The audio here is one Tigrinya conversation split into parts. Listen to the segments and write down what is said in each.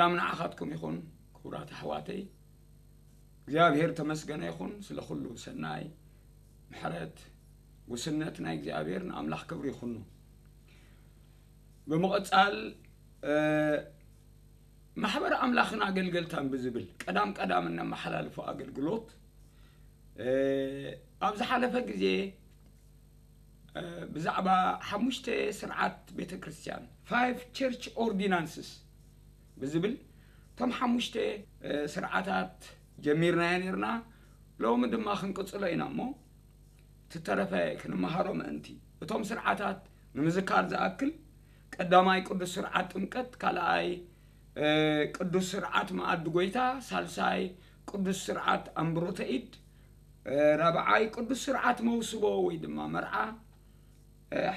ሰላም ንዓኻትኩም ይኹን ክቡራት ኣሕዋተይ። እግዚኣብሔር ተመስገነ ይኹን ስለ ኩሉ ሰናይ ምሕረት፣ ውስነት ናይ እግዚኣብሔር ንኣምላኽ ክብሪ ይኹኑ። ብምቕጻል ማሕበር ኣምላኽን ኣገልገልታን ብዝብል ቀዳም ቀዳም እነመሓላልፎ ኣገልግሎት ኣብ ዝሓለፈ ግዜ ብዛዕባ ሓሙሽተ ስርዓት ቤተ ክርስቲያን፣ five church ordinances ብዝብል እቶም ሓሙሽተ ስርዓታት ጀሚርናዮ ነርና። ሎሚ ድማ ክንቅጽሎ ኢና እሞ ትተረፈ ክንመሃሮ ምእንቲ እቶም ስርዓታት ንምዝካር ዝኣክል፣ ቀዳማይ ቅዱስ ስርዓት ጥምቀት፣ ካልኣይ ቅዱስ ስርዓት መኣዲ ጎይታ፣ ሳልሳይ ቅዱስ ስርዓት ኣንብሮተ ኢድ፣ ራብዓይ ቅዱስ ስርዓት መውስቦ ወይ ድማ መርዓ፣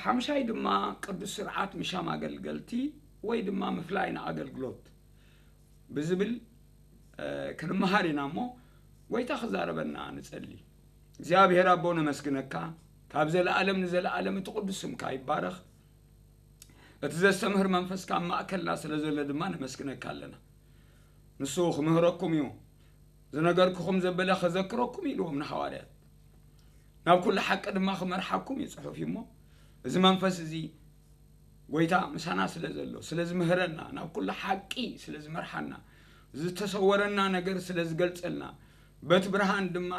ሓምሻይ ድማ ቅዱስ ስርዓት ምሻም ኣገልገልቲ ወይ ድማ ምፍላይ ንኣገልግሎት ብዝብል ክንመሃር ኢና እሞ ጎይታ ክዛረበና ንጸሊ። እግዚኣብሔር ኣቦ ነመስግነካ፣ ካብ ዘለኣለም ንዘለኣለም እቲ ቅዱስ ስምካ ይባረኽ። እቲ ዘስተምህር መንፈስካ ኣብ ማእከልና ስለ ዘሎ ድማ ነመስግነካ ኣለና። ንሱ ክምህረኩም እዩ። ዝነገርኩኹም ዘበለ ከዘክረኩም ኢልዎም ንሃዋርያት። ናብ ኩሉ ሓቂ ድማ ክመርሓኩም እዩ ጽሑፍ እዩ እሞ፣ እዚ መንፈስ እዚ ጎይታ ምሳና ስለ ዘሎ፣ ስለ ዝምህረና፣ ናብ ኩሉ ሓቂ ስለ ዝመርሓና፣ ዝተሰወረና ነገር ስለ ዝገልጸልና፣ በቲ ብርሃን ድማ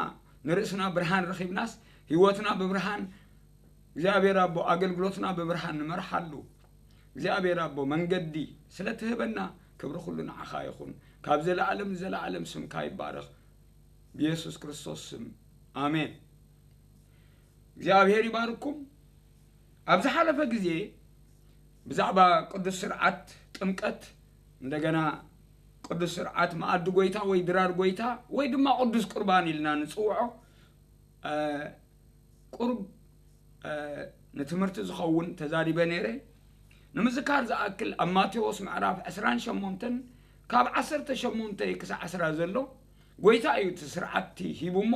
ንርእስና ብርሃን ረኺብናስ፣ ህይወትና ብብርሃን እግዚኣብሔር ኣቦ፣ ኣገልግሎትና ብብርሃን ንመርሓሉ እግዚኣብሔር ኣቦ መንገዲ ስለ ትህበና፣ ክብሪ ኩሉ ንዓኻ ይኹን። ካብ ዘለኣለም ንዘለኣለም ስምካ ይባረኽ። ብየሱስ ክርስቶስ ስም፣ ኣሜን። እግዚኣብሔር ይባርኩም። ኣብ ዝሓለፈ ግዜ ብዛዕባ ቅዱስ ስርዓት ጥምቀት፣ እንደገና ቅዱስ ስርዓት መኣዲ ጎይታ ወይ ድራር ጎይታ ወይ ድማ ቅዱስ ቁርባን ኢልና ንጽውዖ፣ ቁሩብ ንትምህርቲ ዝኸውን ተዛሪበ ነይረ። ንምዝካር ዝኣክል፣ ኣብ ማቴዎስ ምዕራፍ ዕስራን ሸሞንተን ካብ ዓሰርተ ሸሞንተ ክሳዕ ዕስራ ዘሎ፣ ጎይታ እዩ እቲ ስርዓት ሂቡ እሞ፣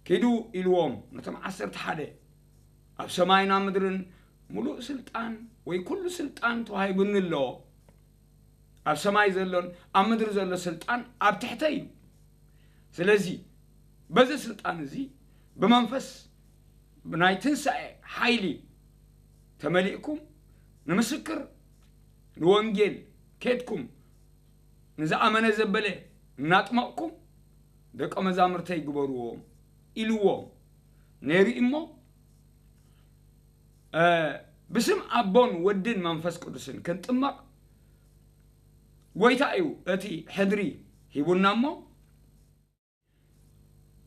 ኪዱ ኢልዎም ነቶም ዓሰርተ ሓደ፣ ኣብ ሰማይን ኣብ ምድርን ምሉእ ስልጣን ወይ ኩሉ ስልጣን ተዋሂቡኒ ኣሎ። ኣብ ሰማይ ዘሎን ኣብ ምድሪ ዘሎ ስልጣን ኣብ ትሕተይ እዩ። ስለዚ በዚ ስልጣን እዚ ብመንፈስ ብናይ ትንሳኤ ሓይሊ ተመሊእኩም ንምስክር ንወንጌል ኬድኩም ንዝኣመነ ዘበለ እናጥመቕኩም ደቀ መዛሙርተይ ግበርዎም ኢልዎም ነይሩ እሞ፣ ብስም ኣቦን ወድን መንፈስ ቅዱስን ክንጥመቕ ጎይታ እዩ እቲ ሕድሪ ሂቡና እሞ፣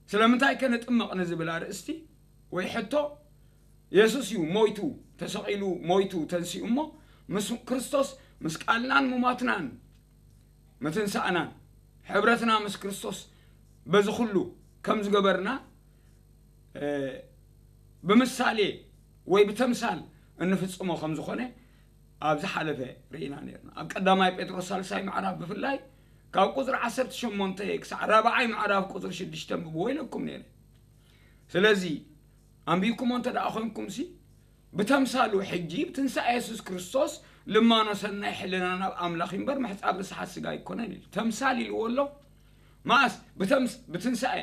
ስለምንታይ ከ ንጥመቕ ንዝብል ኣርእስቲ ወይ ሕቶ፣ የሱስ እዩ ሞይቱ፣ ተሰቒሉ፣ ሞይቱ፣ ተንሲኡ እሞ፣ ምስ ክርስቶስ፣ ምስ ቃልናን ምሟትናን ምትንሳእናን ሕብረትና ምስ ክርስቶስ በዚ ኩሉ ከም ዝገበርና፣ እ፣ ብምሳሌ ወይ ብተምሳል እንፍጽሞ ከም ዝኾነ ኣብ ዝሓለፈ ርኢና ነርና። ኣብ ቀዳማይ ጴጥሮስ ሳልሳይ ምዕራፍ ብፍላይ ካብ ቁጽሪ ዓሰርተ ሸሞንተ ክሳዕ ራብዓይ ምዕራፍ ቁጽሪ ሽዱሽተ ኣንብብዎ ኢለኩም ነይረ። ስለዚ ኣንቢብኩሞ እንተ ደኣ ኾንኩምሲ፣ ብተምሳሉ ሕጂ ብትንሳኤ የሱስ ክርስቶስ ልማኖ ሰናይ ሕልና ናብ ኣምላኽ እምበር ምሕጻብ ርስሓት ስጋ ኣይኮነን ኢሉ። ተምሳል ኢልዎ ኣሎ። መኣስ? ብተምስ-፣ ብትንሳኤ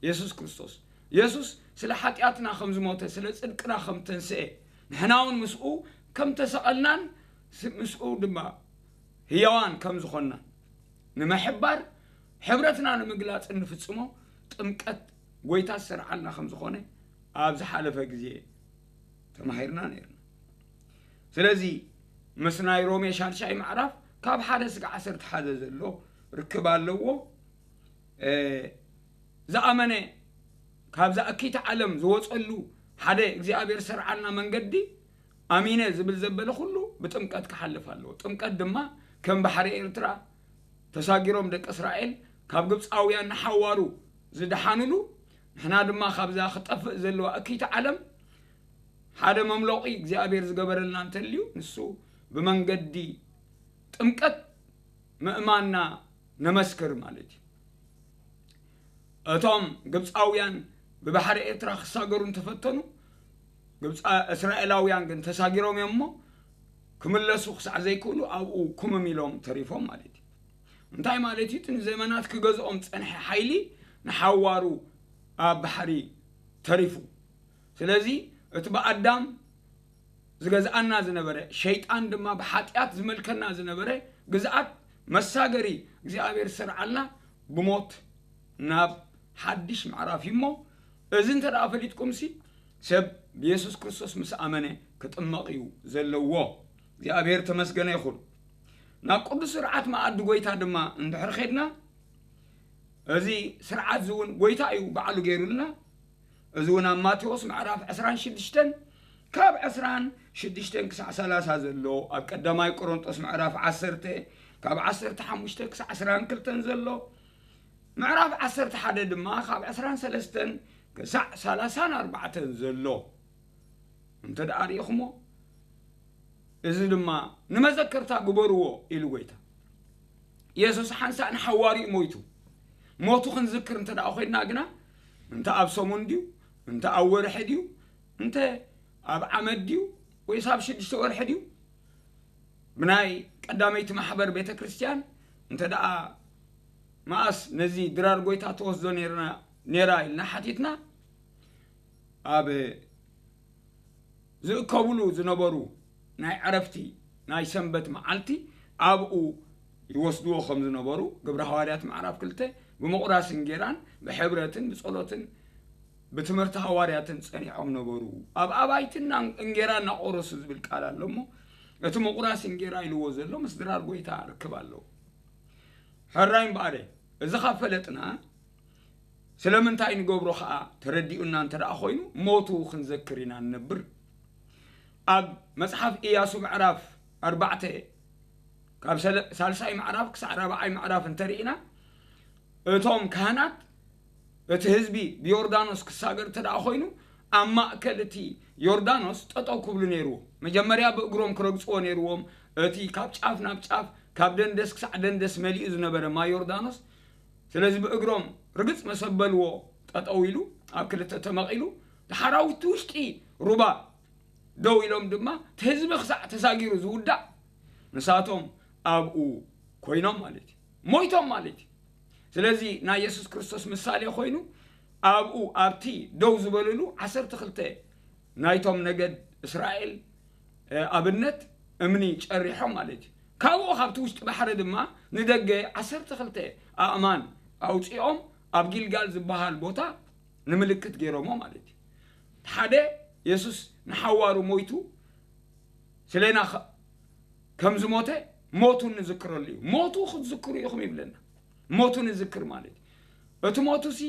የሱስ ክርስቶስ። የሱስ ስለ ሓጢኣትና ከም ዝሞተ፣ ስለ ጽድቅና ከም ተንስኤ፣ ንሕና እውን ምስኡ ከም ተሰቐልናን ስ-፣ ምስኡ ድማ ህያዋን ከም ዝኾንናን ንምሕባር፣ ሕብረትና ንምግላጽ እንፍጽሞ ጥምቀት ጎይታ ዝሰርዓልና ከም ዝኾነ ኣብ ዝሓለፈ ግዜ ተማሂርና ነይርና። ስለዚ ምስ ናይ ሮሜ ሻድሻይ ምዕራፍ ካብ ሓደ እስከ ዓሰርተ ሓደ ዘሎ ርክብ ኣለዎ። እ፣ ዝኣመነ ካብዛ እኪይቲ ዓለም ዝወጸሉ ሓደ እግዚኣብሔር ሰርዓልና መንገዲ ኣሚነ ዝብል ዘበለ ኩሉ ብጥምቀት ክሓልፍ ኣለዎ። ጥምቀት ድማ ከም ባሕሪ ኤርትራ ተሳጊሮም ደቂ እስራኤል ካብ ግብፃውያን ንሓዋሩ ዝደሓንሉ፣ ንሕና ድማ ካብዛ ክጠፍእ ዘለዋ እኪይቲ ዓለም ሓደ መምለቒ እግዚኣብሔር ዝገበረልና እንተልዩ፣ ንሱ ብመንገዲ ጥምቀት ምእማንና ነመስክር ማለት እዩ። እቶም ግብፃውያን ብባሕሪ ኤርትራ ክሳገሩ እንተፈተኑ፣ ግብፃ-፣ እስራኤላውያን ግን ተሳጊሮም እዮም እሞ፣ ክምለሱ ክሳዕ ዘይክእሉ ኣብኡ ኩምም ኢሎም ተሪፎም ማለት እዩ። እንታይ ማለት እዩ? እቲ ንዘመናት ክገዝኦም ዝጸንሐ ሓይሊ ንሓዋሩ ኣብ ባሕሪ ተሪፉ። ስለዚ እቲ ብኣዳም ዝገዝኣና ዝነበረ፣ ሸይጣን ድማ ብሓጢኣት ዝመልከና ዝነበረ ግዝኣት፣ መሳገሪ እግዚኣብሔር ዝሰርዓልና ብሞት ናብ ሓድሽ ምዕራፍ እዩ። እሞ እዚ እንተ ደኣ ፈሊጥኩምሲ፣ ሰብ ብየሱስ ክርስቶስ ምስ ኣመነ ክጥመቕ እዩ ዘለዎ። እግዚኣብሔር ተመስገነ ይኹን። ናብ ቅዱስ ስርዓት መኣዲ ጎይታ ድማ እንድሕር ኸድና፣ እዚ ስርዓት እዚ እውን ጎይታ እዩ ባዕሉ ገይሩልና። እዚ እውን ኣብ ማቴዎስ ምዕራፍ ዕስራን ሽዱሽተን ካብ ዕስራን ሽዱሽተን ክሳዕ ሰላሳ ዘሎ፣ ኣብ ቀዳማይ ቆሮንጦስ ምዕራፍ ዓሰርተ ካብ ዓሰርተ ሓሙሽተ ክሳዕ ዕስራን ክልተን ዘሎ፣ ምዕራፍ ዓሰርተ ሓደ ድማ ካብ ዕስራን ሰለስተን ክሳዕ ሰላሳን ኣርባዕተን ዘሎ እንተ ደኣ ርኢኹሞ፣ እዚ ድማ ንመዘከርታ ግበርዎ ኢሉ ጎይታ። የሱስ ሓንሳእ ንሓዋርኡ ሞይቱ። ሞቱ ክንዝክር እንተ ደኣ ኮይንና ግና፣ እንተ ኣብ ሰሙን ድዩ፣ እንተ ኣብ ወርሒ ድዩ፣ እንተ ኣብ ዓመት ድዩ፣ ወይስ ኣብ ሽዱሽተ ወርሒ ድዩ፣ ብናይ ቀዳመይቲ ማሕበር ቤተ ክርስቲያን እንተ ደኣ መኣስ ነዚ ድራር ጎይታ ትወስዶ ነይርና፣ ነይራ ኢልና ሓቲትና፣ ኣብ ዝእከብሉ ዝነበሩ ናይ ዕረፍቲ ናይ ሰንበት መዓልቲ ኣብኡ ይወስድዎ ከም ዝነበሩ፣ ግብረ ሃዋርያት ምዕራፍ ክልተ፣ ብምቑራስ እንጌራን ብሕብረትን ብጸሎትን ብትምህርቲ ሃዋርያትን ጸኒዖም ነበሩ። ኣብ ኣባይትና እንጌራ እናቖረሱ ዝብል ቃል ኣሎ እሞ፣ እቲ ምቑራስ እንጌራ ኢልዎ ዘሎ ምስ ድራር ጎይታ ርክብ ኣለዎ። ሕራይ እምበኣር፣ እዚ ካብ ፈለጥና፣ ስለምንታይ ንገብሮ ኸኣ ተረዲኡና እንተ ደኣ ኾይኑ፣ ሞቱ ክንዘክር ኢና ንነብር። ኣብ መጽሓፍ ኢያሱ ምዕራፍ ኣርባዕተ፣ ካብ ሰለ-፣ ሳልሳይ ምዕራፍ ክሳዕ ራብዓይ ምዕራፍ እንተ ርኢና፣ እቶም ካህናት እቲ ህዝቢ ብዮርዳኖስ ክሳገር እንተ ደኣ ኾይኑ፣ ኣብ ማእከል እቲ ዮርዳኖስ ጠጠው ክብሉ ነይርዎ። መጀመርያ ብእግሮም ክረግጽዎ ነይርዎም። እቲ ካብ ጫፍ ናብ ጫፍ፣ ካብ ደንደስ ክሳዕ ደንደስ መሊኡ ዝነበረ ማይ ዮርዳኖስ። ስለዚ ብእግሮም ርግጽ መሰበልዎ ጠጠው ኢሉ፣ ኣብ ክልተ ተመቒሉ፣ ደሓር ኣብቲ ውሽጢ ሩባ ደው ኢሎም ድማ፣ እቲ ህዝቢ ክሳዕ ተሳጊሩ ዝውዳእ፣ ንሳቶም ኣብኡ ኮይኖም ማለት እዩ። ሞይቶም ማለት እዩ። ስለዚ ናይ የሱስ ክርስቶስ ምሳሌ ኮይኑ፣ ኣብኡ ኣብቲ ደው ዝበልሉ ዓሰርተ ክልተ ናይቶም ነገድ እስራኤል፣ እ፣ ኣብነት እምኒ ጨሪሖም ማለት እዩ። ካብኡ ካብቲ ውሽጢ ባሕሪ ድማ ንደገ ዓሰርተ ክልተ ኣእማን ኣውጺኦም ኣብ ጊልጋል ዝበሃል ቦታ ንምልክት ገይሮሞ ማለት እዩ። ሓደ የሱስ ንሓዋሩ ሞይቱ ስለና ከ-፣ ከም ዝሞተ ሞቱ ንዝክረሉ እዩ። ሞቱ ክትዝክሩ ኢኹም ይብለና። ሞቱ ንዝክር ማለት እዩ። እቲ ሞቱሲ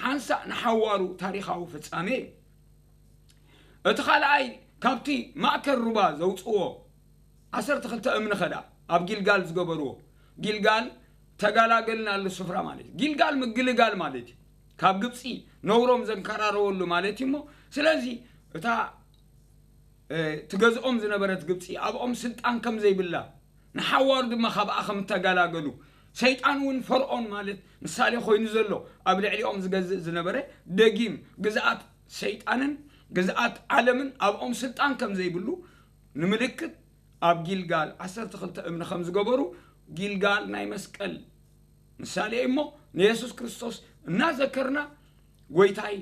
ሓንሳእ ንሓዋሩ ታሪኻዊ ፍጻሜ እዩ። እቲ ካልኣይ ካብቲ ማእከል ሩባ ዘውጽዎ ዓሰርተ ክልተ እምኒ ኸዳ ኣብ ጊልጋል ዝገበርዎ። ጊልጋል ተጋላገልናሉ ስፍራ ማለት እዩ። ጊልጋል ምግልጋል ማለት እዩ። ካብ ግብጺ ነውሮም ዘንከራረወሉ ማለት እዩ እሞ፣ ስለዚ እታ፣ እ፣ ትገዝኦም ዝነበረት ግብጺ ኣብኦም ስልጣን ከም ዘይብላ፣ ንሓዋሩ ድማ ካብኣ ከም እተጋላገሉ፣ ሰይጣን እውን ፈርዖን ማለት ምሳሌ ኮይኑ ዘሎ ኣብ ልዕሊኦም ዝገዝእ ዝነበረ ደጊም ግዝኣት ሰይጣንን ግዝኣት ዓለምን ኣብኦም ስልጣን ከም ዘይብሉ ንምልክት ኣብ ጊልጋል ዓሰርተ ክልተ እምኒ ከም ዝገበሩ፣ ጊልጋል ናይ መስቀል ምሳሌ እሞ ንየሱስ ክርስቶስ እናዘከርና፣ ጎይታይ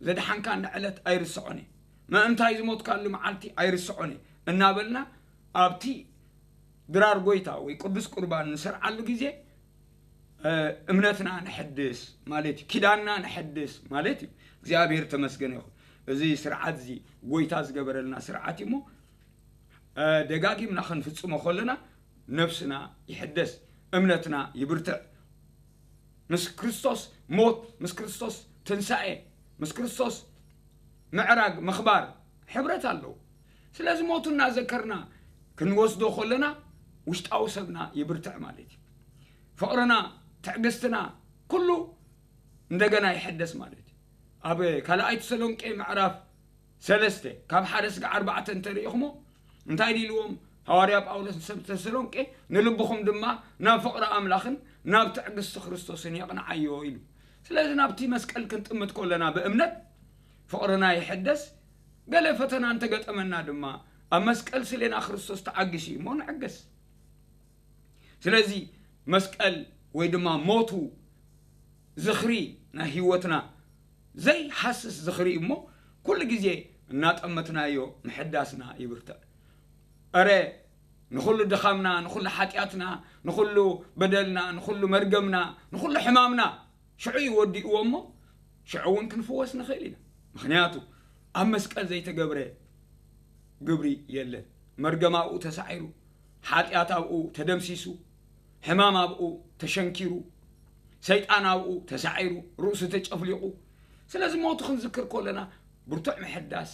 ዘድሓንካኒ ዕለት ኣይርስዖን እየ፣ ምእንታይ ዝሞትካሉ መዓልቲ ኣይርስዖን እየ እናበልና ኣብቲ ድራር ጎይታ ወይ ቅዱስ ቁርባን ንሰርዓሉ ግዜ፣ እ፣ እምነትና ነሐድስ ማለት እዩ። ኪዳንና ነሐድስ ማለት እዩ። እግዚኣብሔር ተመስገነ ይኹን። እዚ ስርዓት እዚ ጎይታ ዝገበረልና ስርዓት እዩ እሞ፣ እ፣ ደጋጊምና ክንፍጽሞ ከለና ነፍስና ይሕደስ፣ እምነትና ይብርትዕ። ምስ ክርስቶስ ሞት፣ ምስ ክርስቶስ ትንሳኤ፣ ምስ ክርስቶስ ምዕራግ፣ ምኽባር ሕብረት ኣለዎ። ስለዚ ሞቱ እናዘከርና ክንወስዶ ከለና ውሽጣዊ ሰብና ይብርትዕ ማለት እዩ። ፍቕርና፣ ትዕግስትና፣ ኩሉ እንደገና ይሕደስ ማለት እዩ። ኣብ ካልኣይ ተሰሎንቄ ምዕራፍ ሰለስተ ካብ ሓደ ስጋዕ ኣርባዕተ እንተሪኢኹሞ፣ እንታይ ኢልዎም ሃዋርያ ጳውሎስ ንሰብ ተሰሎንቄ? "ንልብኹም ድማ ናብ ፍቕሪ ኣምላኽን ናብ ትዕግስቲ ክርስቶስን የቕንዓዮ" ኢሉ። ስለዚ ናብቲ መስቀል ክንጥምት ከለና ብእምነት ፍቕርና ይሕደስ። ገለ ፈተና እንተገጠመና ድማ ኣብ መስቀል ስሌና ክርስቶስ ተዓጊሱ እዩ እሞ ንዕገስ። ስለዚ መስቀል ወይ ድማ ሞቱ ዝኽሪ ናይ ህይወትና ዘይሃስስ ዝኽሪ እሞ፣ ኩሉ ግዜ እናጠመትናዮ ምሕዳስና ይብርትዕ። እረ ንኹሉ ድኻምና፣ ንኹሉ ሓጢኣትና፣ ንኹሉ በደልና፣ ንኹሉ መርገምና፣ ንኹሉ ሕማምና ሽዑ እዩ ወዲእዎ እሞ፣ ሽዑ እውን ክንፍወስ ንኽእል ኢና። ምኽንያቱ ኣብ መስቀል ዘይተገብረ ግብሪ የለን። መርገም ኣብኡ ተሳዒሩ፣ ሓጢኣት ኣብኡ ተደምሲሱ፣ ሕማም ኣብኡ ተሸንኪሩ፣ ሰይጣን ኣብኡ ተሳዒሩ፣ ርእሱ ተጨፍሊቑ። ስለዚ ሞቱ ክንዝክር ከለና ብርቱዕ ምሕዳስ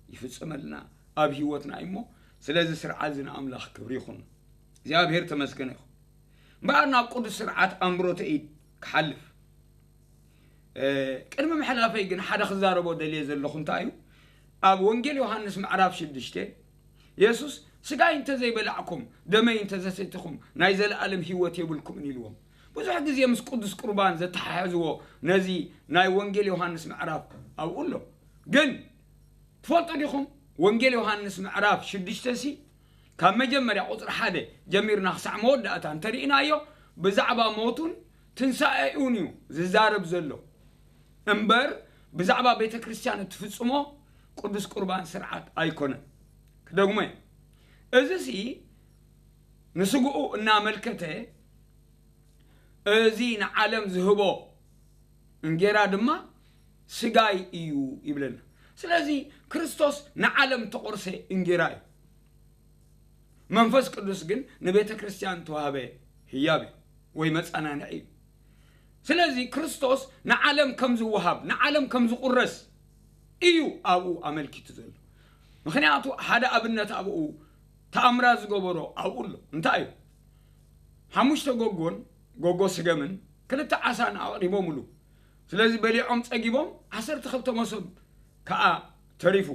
ይፍጽመልና ኣብ ህይወትና እዩ እሞ፣ ስለዚ ስርዓት እዚ ንኣምላኽ ክብሪ ይኹን። እግዚኣብሔር ተመስገነ ይኹን። እምበኣር ናብ ቅዱስ ስርዓት ኣምሮተ ኢድ ክሓልፍ፣ እ፣ ቅድሚ ምሕላፈይ ግን ሓደ ክዛረቦ ደልየ ዘለኹ እንታይ እዩ? ኣብ ወንጌል ዮሃንስ ምዕራፍ ሽዱሽተ፣ የሱስ፣ "ስጋይ እንተ ዘይበላዕኩም፣ ደመይ እንተ ዘሰትኹም፣ ናይ ዘለኣለም ህይወት የብልኩምን" ኢልዎም። ብዙሕ ግዜ ምስ ቅዱስ ቁርባን ዘተሓሕዝዎ ነዚ ናይ ወንጌል ዮሃንስ ምዕራፍ ኣብኡ ኣሎ። ግን ትፈልጡ ዲኹም? ወንጌል ዮሃንስ ምዕራፍ ሽዱሽተ ሲ፣ ካብ መጀመርያ ቁጽሪ ሓደ ጀሚርና ክሳዕ መወዳእታ እንተርኢናዮ፣ ብዛዕባ ሞቱን ትንሳኤኡን እዩ ዝዛረብ ዘሎ እምበር፣ ብዛዕባ ቤተ ክርስቲያን እትፍጽሞ ቅዱስ ቁርባን ስርዓት ኣይኮነን። ክደግሞ እየ። እዚ ሲ ንስግኡ እናመልከተ፣ እዚ ንዓለም ዝህቦ እንጌራ ድማ ስጋይ እዩ ይብለና። ስለዚ ክርስቶስ ንዓለም ተቆርሰ እንጌራ እዩ። መንፈስ ቅዱስ ግን ንቤተ ክርስቲያን ተዋህበ ህያብ እዩ ወይ መጸናንዒ እዩ። ስለዚ ክርስቶስ ንዓለም ከም ዝወሃብ፣ ንዓለም ከም ዝቁረስ እዩ ኣብኡ ኣመልኪቱ ዘሎ። ምኽንያቱ ሓደ ኣብነት ኣብኡ ተኣምራት ዝገበሮ ኣብኡ ኣሎ። እንታይ እዩ? ሓሙሽተ ጎጎን ጎጎ ስገምን ክልተ ዓሳን ኣቕሪቦምሉ። ስለዚ በሊዖም ጸጊቦም፣ ዓሰርተ ክልተ መሶብ ከኣ ተሪፉ።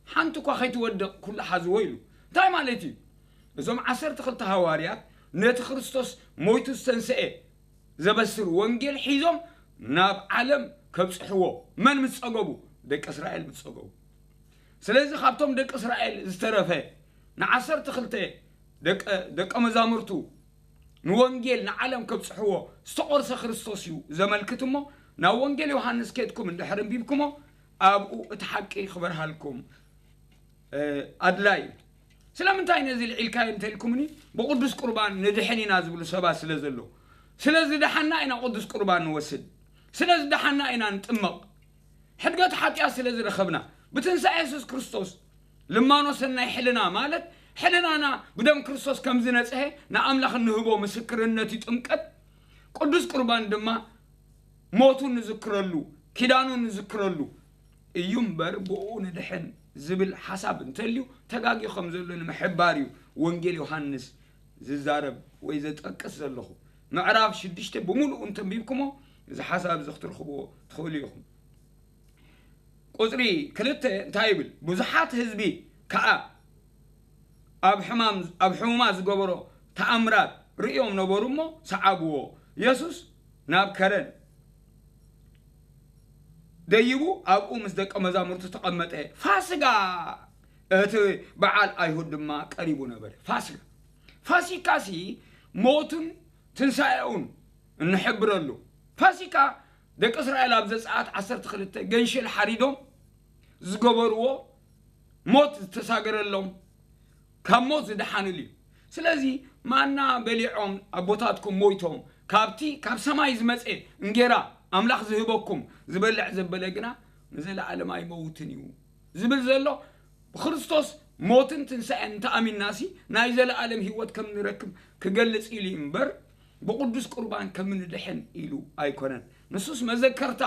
ሓንቲ እኳ ከይትወድቕ ኩሉ ሓዝዎ ኢሉ። እንታይ ማለት እዩ? እዞም ዓሰርተ ክልተ ሃዋርያት ነቲ ክርስቶስ ሞይቱ ዝተንስኤ ዘበስር ወንጌል ሒዞም ናብ ዓለም ከብጽሕዎ መን ምስ ጸገቡ? ደቂ እስራኤል ምስ ጸገቡ። ስለዚ ካብቶም ደቂ እስራኤል ዝተረፈ ንዓሰርተ ክልተ ደቀ፣ ደቀ መዛሙርቱ ንወንጌል ንዓለም ከብጽሕዎ ዝተቖርሰ ክርስቶስ እዩ ዘመልክት እሞ፣ ናብ ወንጌል ዮሃንስ ኬድኩም እንድሕር ኣንቢብኩሞ፣ ኣብኡ እቲ ሓቂ ክበርሃልኩም፣ እ፣ ኣድላይ እዩ። ስለምንታይ ነዚ ልዒልካዮ እንተልኩምኒ፣ ብቅዱስ ቁርባን ንድሕን ኢና ዝብሉ ሰባት ስለ ዘለዉ። ስለ ዝደሓና ኢና ቅዱስ ቁርባን ንወስድ። ስለ ዝደሓና ኢና ንጥመቕ። ሕድገት ሓጢኣት ስለ ዝረኸብና፣ ብትንሳኤ የሱስ ክርስቶስ ልማኖ ሰናይ ሕልና፣ ማለት ሕልናና ብደም ክርስቶስ ከም ዝነጽሀ ንኣምላኽ እንህቦ ምስክርነት እዩ ጥምቀት። ቅዱስ ቁርባን ድማ ሞቱ ንዝክረሉ፣ ኪዳኑ ንዝክረሉ እዩ እምበር፣ ብእኡ ንድሕን ዝብል ሓሳብ እንተልዩ ተጋግዩ ከም ዘሎ ንምሕባር እዩ ወንጌል ዮሃንስ ዝዛረብ ወይ ዘጠቅስ ዘለኹ። ምዕራፍ ሽዱሽተ ብምሉኡ እንተንቢብኩሞ፣ እዚ ሓሳብ እዚ ክትረኽብዎ ትኽእሉ ኢኹም። ቁጽሪ ክልተ እንታይ ይብል? ብዙሓት ህዝቢ ከኣ ኣብ ሕማም፣ ኣብ ሕሙማት ዝገበሮ ተኣምራት ርእዮም ነበሩ እሞ ሰዓብዎ። የሱስ ናብ ከረን ደይቡ ኣብኡ ምስ ደቀ መዛሙርቱ ተቐመጠ። ፋስጋ፣ እቲ በዓል ኣይሁድ ድማ ቀሪቡ ነበረ። ፋስጋ፣ ፋሲካሲ ሞቱን ትንሳኤኡን እንሕብረሉ። ፋሲካ ደቂ እስራኤል ኣብ ዘጸኣት ዓሰርተ ክልተ ገንሸል ሓሪዶም ዝገበርዎ፣ ሞት ዝተሳገረሎም፣ ካብ ሞት ዝደሓንሉ እዩ። ስለዚ ማና በሊዖም ኣቦታትኩም ሞይቶም፣ ካብቲ ካብ ሰማይ ዝመጸ እንጌራ ኣምላኽ ዝህበኩም ዝበልዕ ዘበለ ግና ንዘለኣለም ኣይመውትን እዩ ዝብል ዘሎ፣ ብክርስቶስ ሞትን ትንሳኤን እንተኣሚንናሲ ናይ ዘለኣለም ህይወት ከም ንረክብ ክገልጽ ኢሉ እዩ እምበር፣ ብቅዱስ ቁርባን ከም ንድሕን ኢሉ ኣይኮነን። ንሱስ መዘከርታ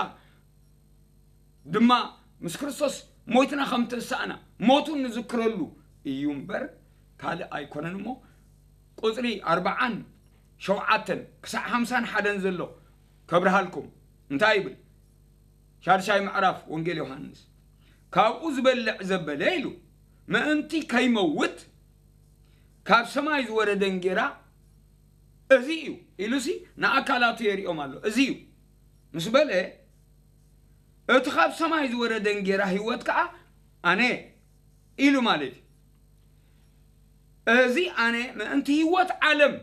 ድማ ምስ ክርስቶስ ሞይትና ከም ተሳእና ሞቱ ንዝክረሉ እዩ እምበር ካልእ ኣይኮነን እሞ፣ ቁጽሪ ኣርብዓን ሸውዓተን ክሳዕ ሓምሳን ሓደን ዘሎ ከብርሃልኩም። እንታይ ይብል? ሻድሻይ ምዕራፍ ወንጌል ዮሃንስ፣ "ካብኡ ዝበልዕ ዘበለ" ኢሉ፣ "ምእንቲ ከይመውት ካብ ሰማይ ዝወረደ እንጌራ እዚ እዩ" ኢሉሲ ንኣካላቱ የርእዮም ኣሎ። "እዚ እዩ" ምስ በለ፣ እቲ ካብ ሰማይ ዝወረደ እንጌራ ህይወት ከኣ ኣነ ኢሉ ማለት እዩ። "እዚ ኣነ ምእንቲ ህይወት ዓለም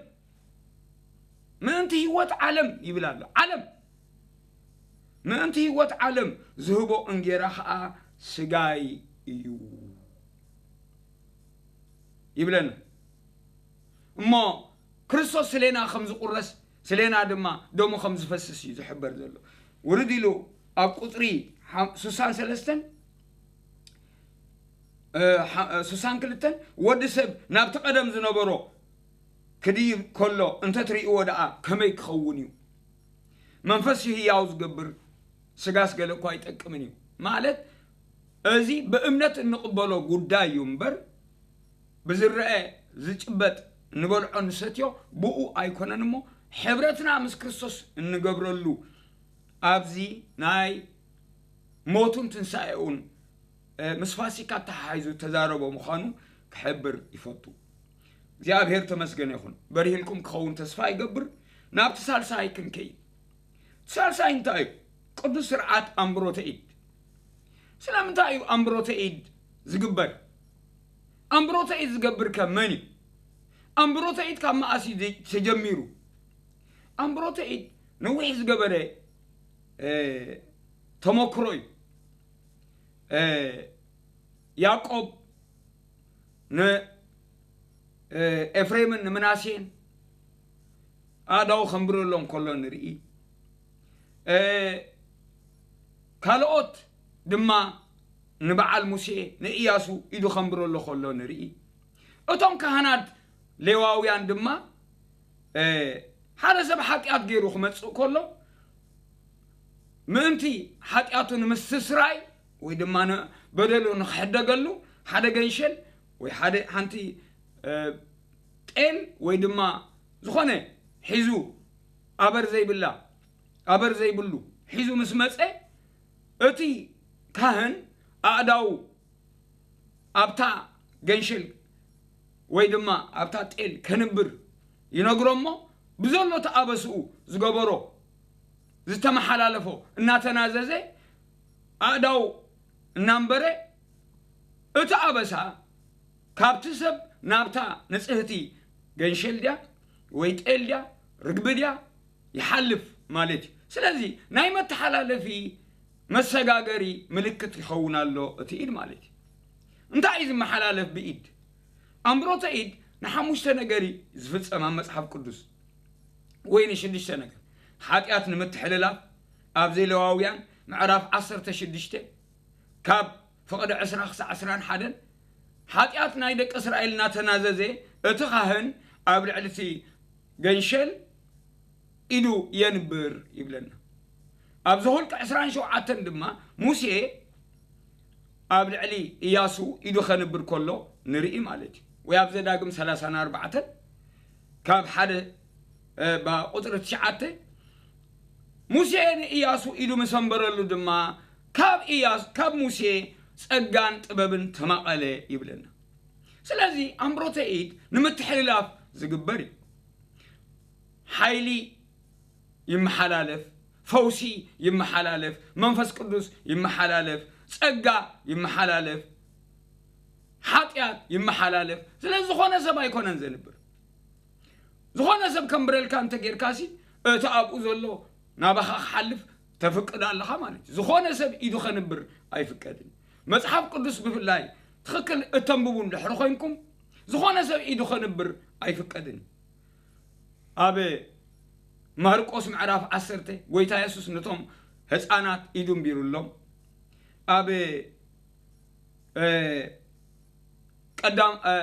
ምእንቲ ህይወት ዓለም ይብል ኣሎ። ዓለም ምእንቲ ህይወት ዓለም ዝህቦ እንጌራ ኸዓ ስጋይ እዩ ይብለና። እሞ ክርስቶስ ስሌና ከም ዝቁረስ፣ ስሌና ድማ ደሙ ከም ዝፈስስ እዩ ዝሕበር ዘሎ። ውርድ ኢሉ ኣብ ቁፅሪ ሓም- ስሳን ሰለስተን፣ እ፣ ሓ- እ፣ ስሳን ክልተን፣ "ወዲ ሰብ ናብቲ ቀደም ዝነበሮ ክድይብ ከሎ እንተትርእይዎ ደኣ ከመይ ክኸውን እዩ? መንፈስ ህያው ዝገብር፣ ስጋስ ገለ እኳ ኣይጠቅምን እዩ" ማለት፣ እዚ ብእምነት እንቕበሎ ጉዳይ እዩ እምበር፣ ብዝረአ ዝጭበጥ፣ እንበልዖ ንሰትዮ ብኡ ኣይኮነን። እሞ ሕብረትና ምስ ክርስቶስ እንገብረሉ ኣብዚ ናይ ሞቱን ትንሳኤኡን፣ እ፣ ምስ ፋሲካ ተሓሒዙ ተዛረቦ ምዃኑ ክሕብር ይፈቱ። እግዚኣብሔር ተመስገን ይኹን። በሪህልኩም ክኸውን ተስፋ ይገብር። ናብቲ ሳልሳይ ክንከይድ። ሳልሳይ እንታይ እዩ? ቅዱስ ስርዓት ኣንብሮተ ኢድ። ስለምንታይ እዩ ኣንብሮተ ኢድ ዝግበር? ኣንብሮተ ኢድ ዝገብር ከ መን እዩ? ኣንብሮተ ኢድ ካብ መኣስ እዩ ተጀሚሩ? ኣንብሮተ ኢድ ነዊሕ ዝገበረ፣ እ፣ ተመክሮ እዩ። እ፣ ያዕቆብ ን-፣ እ፣ ኤፍሬምን ንምናሴን ኣእዳዉ ከንብረሎም ከሎ ንርኢ። እ፣ ካልኦት ድማ ንበዓል ሙሴ፣ ንእያሱ ኢዱ ከንብረሎ ከሎ ንርኢ። እቶም ካህናት ሌዋውያን ድማ፣ እ፣ ሓደ ሰብ ሓጢኣት ገይሩ ክመጽእ ከሎ፣ ምእንቲ ሓጢኣቱ ንምስትስራይ ወይ ድማ ን-፣ በደሉ ንኽሕደገሉ ሓደ ገንሸል ወይ ሓደ፣ ሓንቲ፣ እ፣ ጤል ወይ ድማ ዝኾነ ሒዙ፣ ኣበር ዘይብላ፣ ኣበር ዘይብሉ ሒዙ ምስ መጸ፣ እቲ ካህን ኣእዳዉ ኣብታ ገንሸል ወይ ድማ ኣብታ ጤል ከንብር ይነግሮ እሞ፣ ብዘሎ እቲ ኣበስኡ ዝገበሮ፣ ዝተመሓላለፎ እናተናዘዘ፣ ኣእዳው እናንበረ፣ እቲ ኣበሳ ካብቲ ሰብ ናብታ ንጽህቲ ገንሸል ድያ ወይ ጤል ድያ ርግቢ ድያ ይሓልፍ ማለት እዩ። ስለዚ ናይ መተሓላለፊ መሰጋገሪ ምልክት ይኸውን ኣሎ እቲ ኢድ ማለት እዩ። እንታይ እዩ ዝመሓላለፍ ብኢድ? ኣምብሮተ ኢድ ንሓሙሽተ ነገር እዩ ዝፍጸም ኣብ መጽሓፍ ቅዱስ፣ ወይ ንሽዱሽተ ነገር። ሓጢኣት ንምትሕልላፍ፣ ኣብ ዘሌዋውያን ምዕራፍ ዓሰርተ ሽዱሽተ ካብ ፍቕዲ ዕስራ ክሳዕ ዕስራን ሓደን፣ ሓጢኣት ናይ ደቂ እስራኤል እናተናዘዘ፣ እቲ ካህን ኣብ ልዕሊ እቲ ገንሸል ኢዱ የንብር ይብለና። ኣብ ዘኍልቍ ዕስራን ሸውዓተን ድማ ሙሴ ኣብ ልዕሊ እያሱ ኢዱ ከንብር ከሎ ንርኢ ማለት እዩ። ወይ ኣብ ዘዳግም ሰላሳን ኣርባዕተን ካብ ሓደ፣ እ፣ ባ-፣ ቁጽሪ ትሽዓተ፣ ሙሴ ንእያሱ ኢዱ ምስ ኣንበረሉ ድማ ካብ እያሱ፣ ካብ ሙሴ ጸጋን ጥበብን ተማቐለ ይብለና። ስለዚ ኣምብሮተ ኢድ ንምትሕልላፍ ዝግበር እዩ። ሓይሊ ይመሓላለፍ፣ ፈውሲ ይመሓላለፍ፣ መንፈስ ቅዱስ ይመሓላለፍ፣ ጸጋ ይመሓላለፍ፣ ሓጢኣት ይመሓላለፍ። ስለዚ ዝኾነ ሰብ ኣይኮነን ዘንብር። ዝኾነ ሰብ ከንብረልካ እንተ ጌርካሲ፣ እቲ ኣብኡ ዘሎ ናባኻ ክሓልፍ ተፍቅድ ኣለኻ ማለት እዩ። ዝኾነ ሰብ ኢዱ ከንብር ኣይፍቀድን። መጽሓፍ ቅዱስ ብፍላይ ትኽክል እተንብቡ እንድሕሪ ኮይንኩም፣ ዝኾነ ሰብ ኢዱ ከንብር ኣይፍቀድን። ኣብ ማርቆስ ምዕራፍ ዓሰርተ፣ ጎይታ የሱስ ነቶም ህፃናት ኢዱ እንቢሩሎም። ኣብ፣ እ፣ ቀዳም-፣ እ፣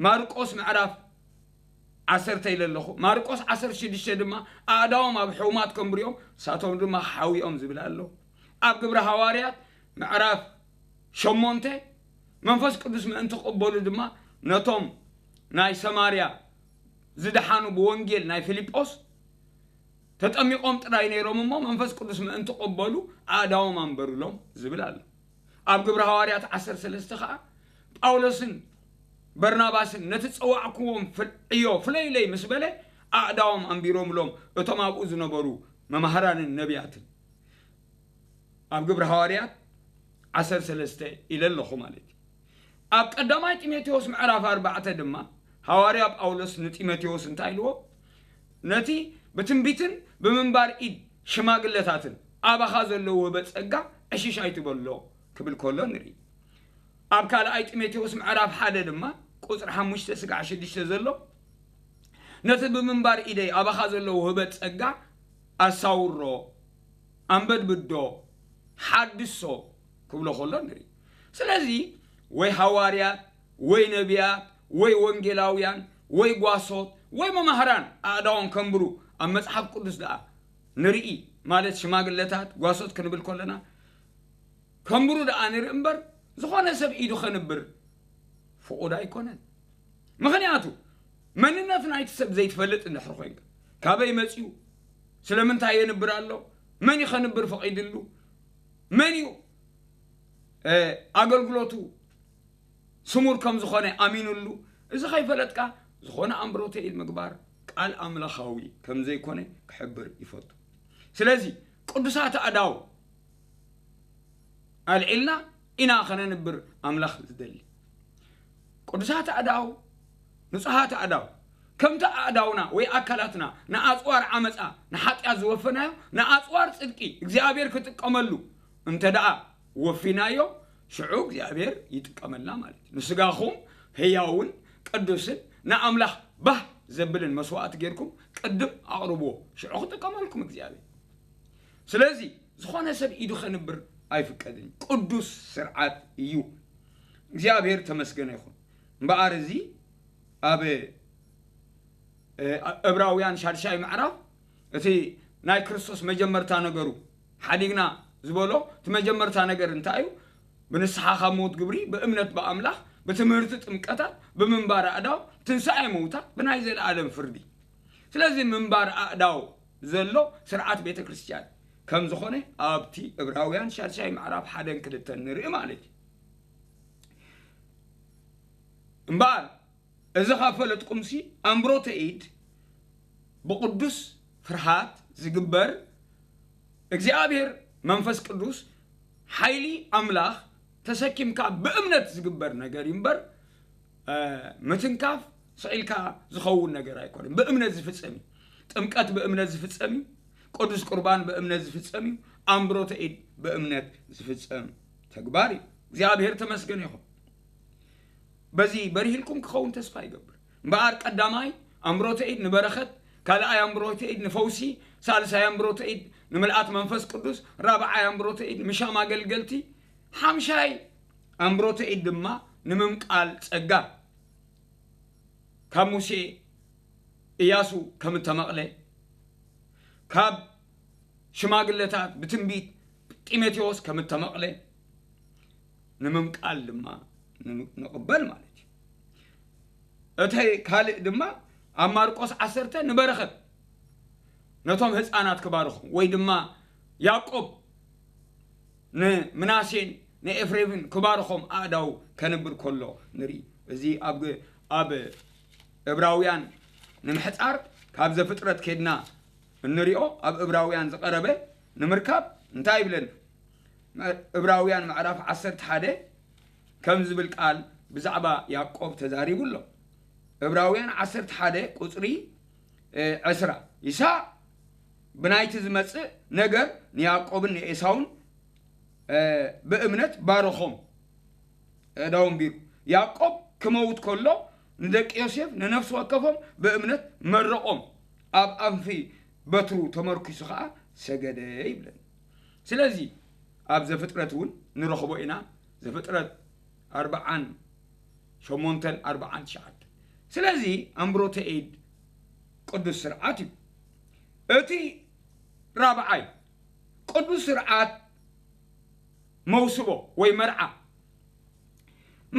ማርቆስ ምዕራፍ ዓሰርተ ኢለ ኣለኹ። ማርቆስ ዓሰርተ ሽዱሽተ ድማ ኣእዳዎም ኣብ ሕሙማት ከንብርዮም፣ ንሳቶም ድማ ሓዊኦም ዝብል ኣሎ። ኣብ ግብረ ሃዋርያት ምዕራፍ ሸሞንተ፣ መንፈስ ቅዱስ ምእንቲ ክቕበሉ ድማ ነቶም ናይ ሰማርያ ዝደሓኑ ብወንጌል ናይ ፊልጶስ ተጠሚቖም ጥራይ ነይሮም እሞ መንፈስ ቅዱስ ምእንቲ ቅበሉ ኣእዳዎም ኣንበሩሎም ዝብል ኣሎ። ኣብ ግብረ ሃዋርያት ዓሰርተ ሰለስተ ኸዓ ጳውሎስን በርናባስን ነቲ ጸዋዕክዎም ፍል-፣ ዕዮ ፍለዩለይ ምስ በለ ኣእዳዎም ኣንቢሮምሎም እቶም ኣብኡ ዝነበሩ መማህራንን ነቢያትን። ኣብ ግብረ ሃዋርያት ዓሰርተ ሰለስተ ኢለ ኣለኹ ማለት እዩ። ኣብ ቀዳማይ ጢሞቴዎስ ምዕራፍ ኣርባዕተ ድማ ሃዋርያ ጳውሎስ ንጢሞቴዎስ እንታይ ኢልዎ? ነቲ ብትንቢትን ብምንባር ኢድ ሽማግለታትን ኣባኻ ዘሎ ውህበት ጸጋ ዕሽሽ ኣይትበሎ ክብል ከሎ ንርኢ። ኣብ ካልኣይ ጢሞቴዎስ ምዕራፍ ሓደ ድማ ቁጽሪ ሓሙሽተ ስጋዕ ሽዱሽተ ዘሎ፣ ነቲ ብምንባር ኢደይ ኣባኻ ዘሎ ውህበት ጸጋ ኣሳውሮ፣ ኣንበድብዶ፣ ሓድሶ ክብሎ ከሎ ንርኢ። ስለዚ ወይ ሃዋርያት ወይ ነቢያት ወይ ወንጌላውያን ወይ ጓሶት ወይ መማህራን ኣእዳዎም ከንብሩ ኣብ መጽሓፍ ቅዱስ ደኣ ንርኢ፣ ማለት ሽማግለታት ጓሶት ክንብል ከለና ከንብሩ ደኣ ንርኢ እምበር፣ ዝኾነ ሰብ ኢዱ ከንብር ፍቑድ ኣይኮነን። ምኽንያቱ መንነት ናይቲ ሰብ ዘይትፈልጥ እንድሕር ኮይንካ፣ ካበይ መጺኡ፣ ስለምንታይ የንብር ኣሎ፣ መን እዩ ከንብር ፈቒድሉ፣ መን እዩ ኣገልግሎቱ ስሙር ከም ዝኾነ ኣሚኑሉ፣ እዚ ከይፈለጥካ ዝኾነ ኣምብሮተ ኢድ ምግባር ቃል ኣምላኻዊ ከም ዘይኮነ ክሕብር ይፈቱ። ስለዚ ቅዱሳት ኣእዳው ኣልዒልና ኢና ከነንብር ኣምላኽ ዝደሊ። ቅዱሳት ኣእዳው፣ ንጹሃት ኣእዳው፣ ከምቲ ኣእዳውና ወይ ኣካላትና ንኣጽዋር ዓመጻ ንሓጢኣት ዝወፈናዮ፣ ንኣጽዋር ጽድቂ እግዚኣብሔር ክጥቀመሉ እንተ ደኣ ወፊናዮ፣ ሽዑ እግዚኣብሔር ይጥቀመልና ማለት እዩ። ንስጋኹም ህያውን ቅዱስን ንኣምላኽ ባህ ዘብልን መስዋእቲ ጌርኩም ቅድም ኣቕርብዎ፣ ሽዑ ክጥቀመልኩም እግዚኣብሔር። ስለዚ ዝኾነ ሰብ ኢዱ ከንብር ኣይፍቀድን። ቅዱስ ስርዓት እዩ። እግዚኣብሔር ተመስገነ ይኹን። እምበኣር እዚ ኣብ እብራውያን ሻድሻይ ምዕራፍ እቲ ናይ ክርስቶስ መጀመርታ ነገሩ ሓዲግና ዝበሎ እቲ መጀመርታ ነገር እንታይ እዩ? ብንስሓ ካብ ሞት ግብሪ ብእምነት ብኣምላኽ ብትምህርቲ ጥምቀታት ብምንባር ኣእዳው ትንሳኤ ምውታት ብናይ ዘለኣለም ፍርዲ። ስለዚ ምንባር ኣእዳው ዘሎ ስርዓት ቤተ ክርስቲያን ከም ዝኾነ ኣብቲ እብራውያን ሻድሻይ ምዕራፍ ሓደን ክልተን ንርኢ ማለት እዩ። እምበኣር እዚ ካብ ፈለጥኩምሲ ኣምብሮተ ኢድ ብቕዱስ ፍርሃት ዝግበር እግዚኣብሔር መንፈስ ቅዱስ ሓይሊ ኣምላኽ ተሰኪምካ ብእምነት ዝግበር ነገር እዩ እምበር ምትንካፍ ስቕ ኢልካ ዝኸውን ነገር ኣይኮነን። ብእምነት ዝፍጸም እዩ። ጥምቀት ብእምነት ዝፍጸም እዩ። ቅዱስ ቁርባን ብእምነት ዝፍጸም እዩ። ኣምብሮተ ኢድ ብእምነት ዝፍጸም ተግባር እዩ። እግዚኣብሔር ተመስገን ይኹን። በዚ በሪህልኩም ክኸውን ተስፋ ይገብር። እምበኣር ቀዳማይ ኣምብሮተ ኢድ ንበረኸት፣ ካልኣይ ኣምብሮተ ኢድ ንፈውሲ፣ ሳልሳይ ኣምብሮተ ኢድ ንምልኣት መንፈስ ቅዱስ፣ ራብዓይ ኣምብሮተ ኢድ ምሻም ኣገልገልቲ፣ ሓምሻይ ኣምብሮተ ኢድ ድማ ንምምቃል ጸጋ ካብ ሙሴ እያሱ ከም እተመቕለ፣ ካብ ሽማግለታት ብትንቢት ጢሞቴዎስ ከም እተመቕለ ንምምቃል ድማ ንቕበል ማለት እዩ። እቲ ካልእ ድማ ኣብ ማርቆስ ዓሰርተ ንበረኸት ነቶም ህፃናት ክባርኹ ወይ ድማ ያዕቆብ ንምናሴን ንኤፍሬምን ክባርኾም ኣእዳው ከንብር ከሎ ንርኢ። እዚ ኣብ ኣብ እብራውያን ንምሕፃር ካብ ዘፍጥረት ኬድና እንሪኦ ኣብ እብራውያን ዝቐረበ ንምርካብ እንታይ ይብለና? እብራውያን ምዕራፍ ዓሰርተ ሓደ ከም ዝብል ቃል ብዛዕባ ያዕቆብ ተዛሪቡ ኣሎ። እብራውያን ዓሰርተ ሓደ ቁፅሪ ዕስራ፣ ይስሐቅ ብናይቲ ዝመፅእ ነገር ንያዕቆብን ንኤሳውን ብእምነት ባረኾም። ዳውንቢሩ ያዕቆብ ክመውት ከሎ ንደቂ ዮሴፍ ንነፍሲ ወከፎም ብእምነት መረቖም፣ ኣብ ኣንፊ በትሩ ተመርኪሱ ኸዓ ሰገደ ይብለና። ስለዚ ኣብ ዘፍጥረት እውን ንረኽቦ ኢና። ዘፍጥረት ኣርብዓን ሸሞንተን ኣርብዓን ትሽዓተን። ስለዚ ኣምብሮተ ኢድ ቅዱስ ስርዓት እዩ። እቲ ራብዓይ ቅዱስ ስርዓት መውስቦ ወይ መርዓ።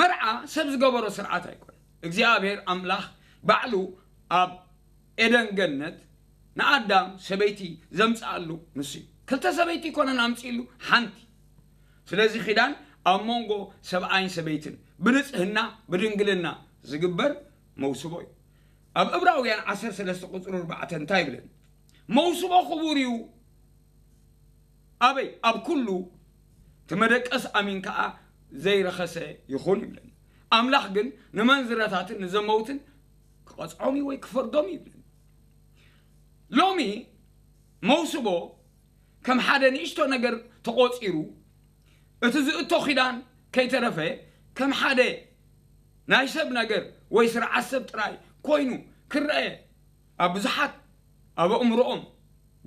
መርዓ ሰብ ዝገበሮ ስርዓት ኣይኮነ። እግዚኣብሔር ኣምላኽ ባዕሉ ኣብ ኤደን ገነት ንኣዳም ሰበይቲ ዘምፅኣሉ ንሱ እዩ። ክልተ ሰበይቲ ይኮነን ኣምፅእሉ፣ ሓንቲ። ስለዚ ኪዳን ኣብ መንጎ ሰብኣይን ሰበይትን ብንፅህና ብድንግልና ዝግበር መውስቦ እዩ። ኣብ እብራውያን ዓሰርተ ሰለስተ ቁፅሪ ኣርባዕተ እንታይ ይብለን? መውስቦ ክቡር እዩ። ኣበይ? ኣብ ኩሉ እቲ መደቀስ ኣሚን ከኣ ዘይረኸሰ ይኹን ይብለን። ኣምላኽ ግን ንመንዝረታትን ንዘመውትን ክቐጽዖም እዩ ወይ ክፈርዶም እዩ ይብለን። ሎሚ መውስቦ ከም ሓደ ንእሽቶ ነገር ተቖጺሩ፣ እቲ ዝእቶ ኪዳን ከይተረፈ ከም ሓደ ናይ ሰብ ነገር ወይ ስርዓት ሰብ ጥራይ ኮይኑ ክረአ ኣብ ብዙሓት ኣብ ኣእምሮኦም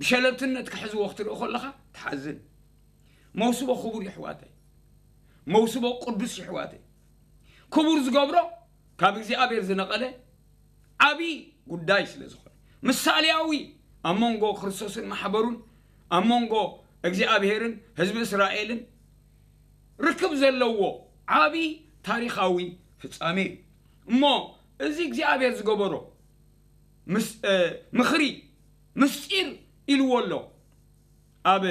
ብሸለልትነት ክሕዝዎ ክትርኢ ከለኻ ትሓዝን። መውስቦ ክቡር ይሕዋተይ፣ መውስቦ ቅዱስ ይሕዋተይ፣ ክቡር ዝገብሮ ካብ እግዚኣብሔር ዝነቐለ ዓብዪ ጉዳይ ስለ ዝኾነ፣ ምሳሌያዊ ኣብ መንጎ ክርስቶስን ማሕበሩን ኣብ መንጎ እግዚኣብሔርን ህዝቢ እስራኤልን ርክብ ዘለዎ ዓብዪ ታሪኻዊ ፍጻሜ እዩ። እሞ እዚ እግዚኣብሔር ዝገበሮ ምስ ምኽሪ ምስጢር ኢልዎ ኣሎ። ኣብ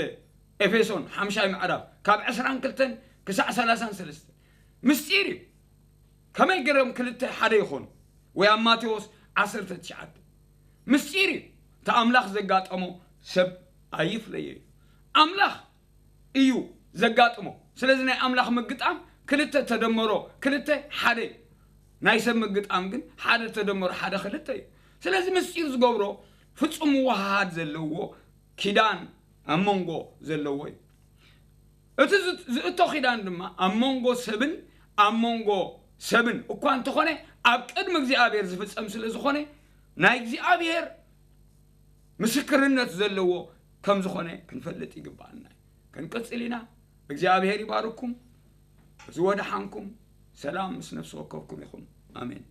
ኤፌሶን ሓምሻይ ምዕራፍ ካብ ዕስራን ክልተን ክሳዕ ሰላሳን ሰለስተን ምስጢር እዩ። ከመይ ገይሮም ክልተ ሓደ ይኾኑ? ወይ ኣብ ማቴዎስ ዓሰርተ ትሽዓተ ምስጢር እዩ። እቲ ኣምላኽ ዘጋጠሞ ሰብ ኣይፍለዮ እዩ። ኣምላኽ እዩ ዘጋጥሞ። ስለዚ ናይ ኣምላኽ ምግጣም ክልተ ተደመሮ ክልተ ሓደ እዩ። ናይ ሰብ ምግጣም ግን ሓደ ተደመሮ ሓደ ክልተ እዩ። ስለዚ ምስጢር ዝገብሮ ፍጹም ምውሃሃድ ዘለዎ ኪዳን ኣብ መንጎ ዘለዎ እዩ። እቲ ዝ- ዝእቶ ኪዳን ድማ ኣብ መንጎ ሰብን ኣብ መንጎ ሰብን እኳ እንተኾነ ኣብ ቅድሚ እግዚኣብሔር ዝፍጸም ስለ ዝኾነ ናይ እግዚኣብሔር ምስክርነት ዘለዎ ከም ዝኾነ ክንፈልጥ ይግባኣና። ክንቅጽል ኢና። እግዚኣብሔር ይባርኩም። ዝወደሓንኩም ሰላም ምስ ነፍሲ ወከፍኩም ይኹን። ኣሜን።